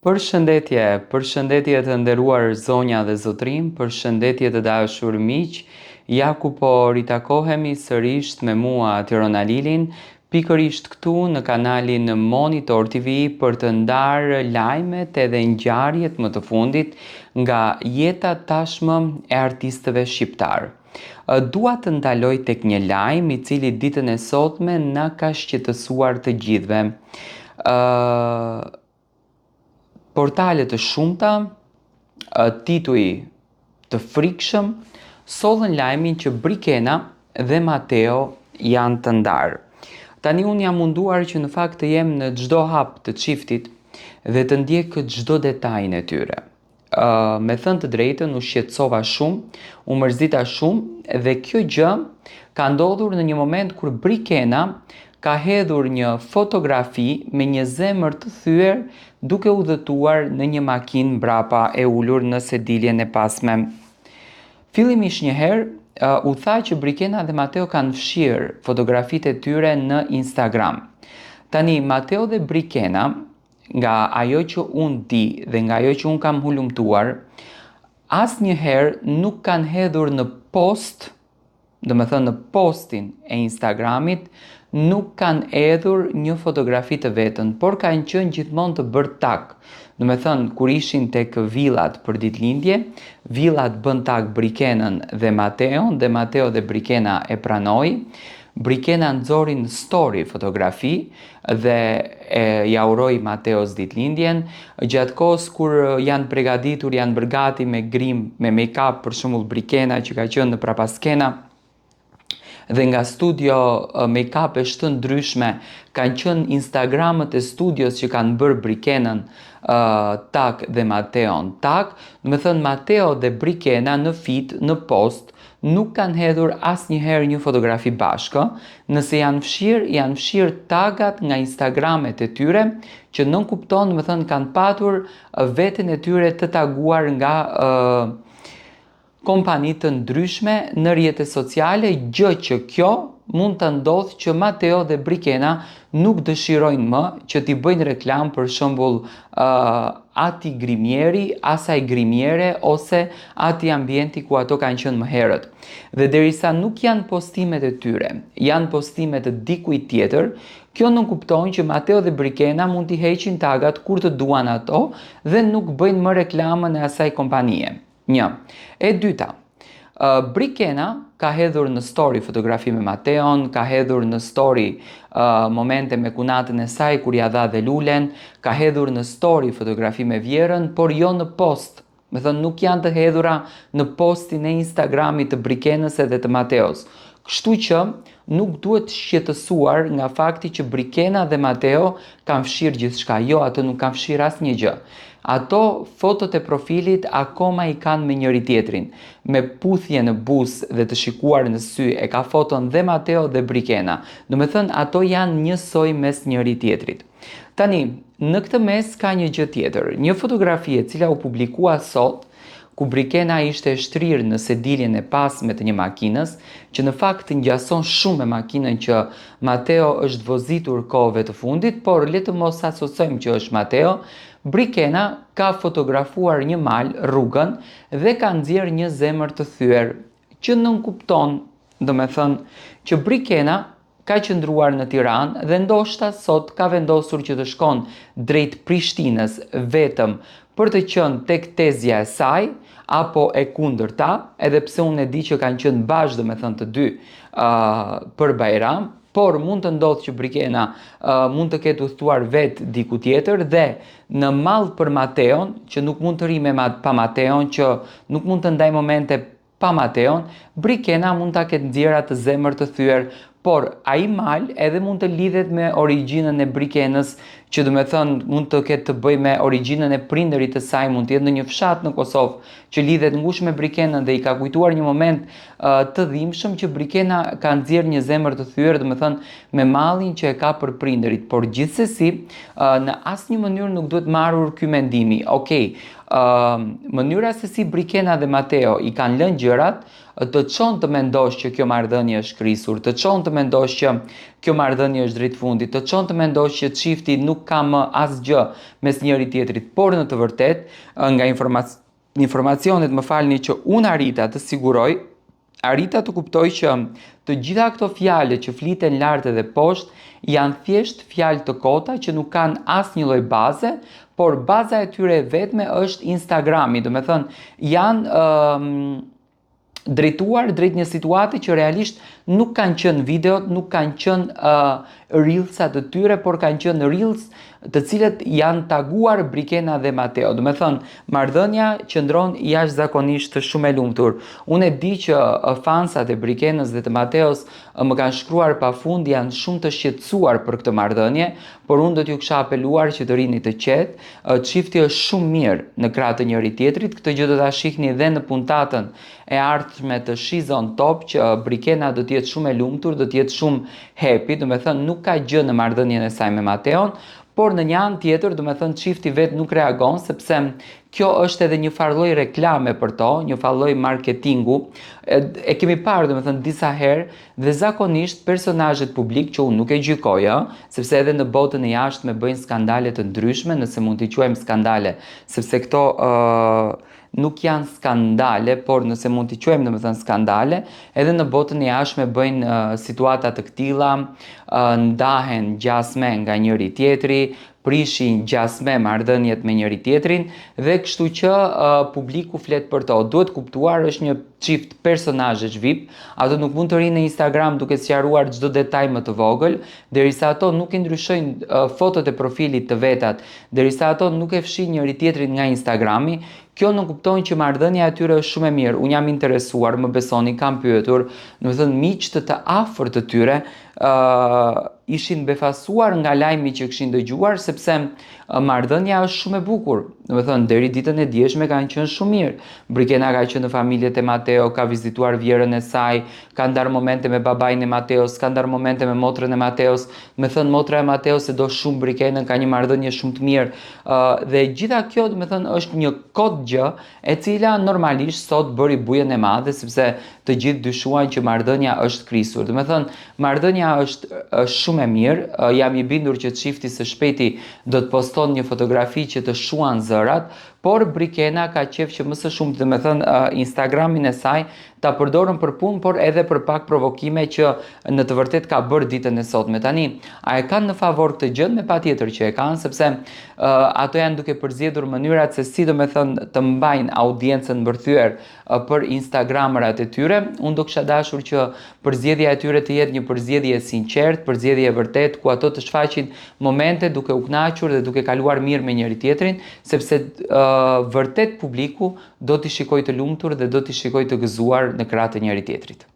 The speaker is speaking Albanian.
Përshëndetje, përshëndetje të nderuar zonja dhe zotërinj, përshëndetje të dashur miq. Ja ku po ritakohemi sërisht me mua Tiron Alilin, pikërisht këtu në kanalin Monitor TV për të ndarë lajmet edhe ngjarjet më të fundit nga jeta tashmë e artistëve shqiptarë. Dua të ndaloj tek një lajm i cili ditën e sotme na ka shqetësuar të gjithëve. Ë Portale të shumta, tituj të frikshëm, sollën lajmin që Brikena dhe Mateo janë të ndarë. Tani unë jam munduar që në fakt të jem në çdo hap të çiftit dhe të ndjek çdo detajin e tyre. Me thënë të drejtën, u shqetësova shumë, u mërzita shumë dhe kjo gjë ka ndodhur në një moment kur Brikena ka hedhur një fotografi me një zemër të thyer duke udhëtuar në një makinë mbrapa e ulur në sediljen e pasme. Fillimisht një herë u tha që Brikena dhe Mateo kanë fshirë fotografitë e tyre në Instagram. Tani Mateo dhe Brikena Nga ajo që unë di dhe nga ajo që unë kam hulumtuar, asnjëherë nuk kanë hedhur në post, domethënë në postin e Instagramit, nuk kanë hedhur një fotografi të vetën, por kanë qenë gjithmonë të bërë tag. Domethënë, kur ishin tek villat për ditëlindje, villat bënë tag Brikenën dhe Mateon dhe Mateo dhe Brikena e pranoi. Brikena nxori në story fotografi dhe e ia uroi Mateos ditëlindjen, gjatë kohës kur janë pregaditur, janë bërë gati me grim, me make-up, për shembull Brikena që ka qenë në prapaskena, dhe nga studio make-up-esh të ndryshme kanë qenë Instagramët e studios që kanë bërë Brikenën uh, tag dhe Mateon tag, domethënë Mateo dhe Brikena në feed, në post, nuk kanë hedhur asnjëherë një fotografi bashkë, nëse janë fshirë, janë fshirë tagat nga Instagramet e tyre, që nënkupton, domethënë kanë patur veten e tyre të taguar nga uh, kompani të ndryshme në rrjete sociale, gjë që kjo mund të ndodhë që Mateo dhe Brikena nuk dëshirojnë më që t'i bëjnë reklamë për shembull uh, atij grimieri, asaj grimiere ose atij ambienti ku ato kanë qenë më herët. Dhe derisa nuk janë postimet e tyre, janë postime të dikujt tjetër, kjo nënkupton që Mateo dhe Brikena mund t'i heqin tagat kur të duan ato dhe nuk bëjnë më reklamën e asaj kompanie. Një. E dyta, Brikena ka hedhur në story fotografi me Mateon, ka hedhur në story uh, momente me kunatën e saj kur ia dha dhe lulen, ka hedhur në story fotografi me vjehrrën, por jo në post. Domethënë nuk janë të hedhura në postin e Instagramit të Brikenës edhe të Mateos. Kështu që nuk duhet shqetësuar nga fakti që Brikena dhe Mateo kanë fshirë gjithçka. Jo, ato nuk kanë fshirë asnjë gjë. Ato fotot e profilit akoma i kanë me njëri-tjetrin, me puthje në buzë dhe të shikuar në sy e ka foton dhe Mateo dhe Brikena. Domethënë ato janë njësoj mes njëri-tjetrit. Tani, në këtë mes ka një gjë tjetër, një fotografi e cila u publikua sot, ku Brikena ishte e shtrirë në sediljen e pasme të një makinës, që në fakt ngjason shumë me makinën që Mateo është vozitur kohëve të fundit, por le të mos asociojmë që është Mateo, Brikena ka fotografuar një mal, rrugën, dhe ka nxjerrë një zemër të thyer, që nënkupton, domethënë, që Brikena ka qëndruar në Tiranë dhe ndoshta sot ka vendosur që të shkon drejt Prishtinës vetëm për të qenë tek tezja e saj, apo e kundërta, edhe pse unë e di që kanë qenë bashkë domethënë të dy uh, për Bajram, por mund të ndodhë që Brikena uh, mund të ketë udhëtuar vetë diku tjetër dhe në mall për Mateon, që nuk mund të rrijë me pa Mateon, që nuk mund të ndajë momente Pa Mateon, Brikena mund ta ketë nxjerrë atë zemër të thyer, por ai mal edhe mund të lidhet me origjinën e Brikenës, që domethënë mund të ketë të bëjë me origjinën e prindërit të saj, mund të jetë ndonjë fshat në Kosovë që lidhet ngushtë me Brikenën dhe i ka kujtuar një moment uh, të dhimbshëm që Brikena ka nxjerrë një zemër të thyer, domethënë me mallin që e ka për prindërit, por gjithsesi uh, në asnjë mënyrë nuk duhet marrur ky mendimi. Okej, okay, Mënyra se si Brikena dhe Mateo i kanë lënë gjërat, të çon të mendosh që kjo marrëdhënie është krisur, të çon të mendosh që kjo marrëdhënie është drejt fundit, të çon të mendosh që çifti nuk ka më asgjë mes njëri tjetrit, por në të vërtetë, nga informacionet, më falni që unë arrita të siguroj, arrita të kuptoj që të gjitha këto fjalë që fliten lart edhe poshtë janë thjesht fjalë të kota që nuk kanë asnjë lloj baze, por baza e tyre e vetme është Instagrami, domethënë janë drejtuar drejt një situate që realisht nuk kanë qenë videot, nuk kanë qenë reelsat të tyre, por kanë qenë reels të cilët janë taguar Brikena dhe Mateo. Domethënë, marrëdhënia qëndron jashtëzakonisht shumë e lumtur. Unë e di që fansat e Brikenës dhe të Mateos më kanë shkruar pafund, janë shumë të shqetësuar për këtë marrëdhënie, por unë do t'ju kisha apeluar që të rini të qetë. Çifti është shumë mirë në krah të njëri tjetrit. Këtë gjë do ta shihni dhe në puntatën e ardhshme të She's on Top që Brikena do të jetë shumë e lumtur, do të jetë shumë happy, domethënë nuk ka gjë në marrëdhënien e saj me Mateon, por në një anë tjetër, domethënë çifti vetë nuk reagon sepse kjo është edhe një farë lloj reklame për to, një farë lloj marketingu. E, e kemi parë domethënë disa herë dhe zakonisht personazhet publik që unë nuk e gjykoj, ë, sepse edhe në botën e jashtme bëjnë skandale të ndryshme, nëse mund t'i quajmë skandale, sepse këto nuk janë skandale, por nëse mund t'i quajmë domethënë skandale, edhe në botën e jashtme bëjnë situata të këtilla, ndahen gjasme nga njëri tjetri, prishin gjasme marrëdhëniet me njëri tjetrin dhe kështu që publiku flet për to. Duhet kuptuar, është një çift personazhesh VIP, ato nuk mund të rinë në Instagram duke sqaruar çdo detaj më të vogël, derisa ato nuk i ndryshojnë fotot e profilit të vetat, derisa ato nuk e fshin njëri tjetrin nga Instagrami, kjo nuk kupton që marrëdhënia e tyre është shumë e mirë. Unë jam interesuar, më besoni, kam pyetur, domethënë miqtë të afërt të tyre ishin befasuar nga lajmi që kishin dëgjuar sepse marrëdhënia është shumë e bukur. Domethënë deri ditën e djeshme kanë qenë shumë mirë. Brikena ka qenë në familjet e Mateo, ka vizituar vjerën e saj, ka ndarë momente me babain e Mateos, ka ndarë momente me motrën e Mateos. Domethënë motra e Mateos e do shumë Brikenën, ka një marrëdhënie shumë të mirë. Dhe gjitha kjo domethënë është një kod gjë e cila normalisht sot bëri bujën e madhe sepse të gjithë dyshuan që marrëdhënia është krisur. Domethënë marrëdhënia është, është shumë e mirë, jam i bindur që çifti së shpejti do të poston një fotografi që të shuan zërat, por Brikena ka qef që më së shumti, domethënë Instagramin e saj ta përdorën për punë, por edhe për pak provokime që në të vërtet ka bërë ditën e sotme. Tani, a e kanë në favor këtë gjë? Me patjetër që e kanë, sepse ato janë duke përzgjedhur mënyrat se si domethënë të mbajnë audiencën mbërthyer për Instagramerat e tyre. Unë do kisha dashur që përzgjedhja e tyre të jetë një përzgjedhje e sinqertë, përzgjedhje e vërtetë, ku ato të shfaqin momente duke u kënaqur dhe duke kaluar mirë me njëri tjetrin, sepse vërtet publiku do t'i shikojë të lumtur dhe do t'i shikojë të gëzuar në krah të njëri tjetrit.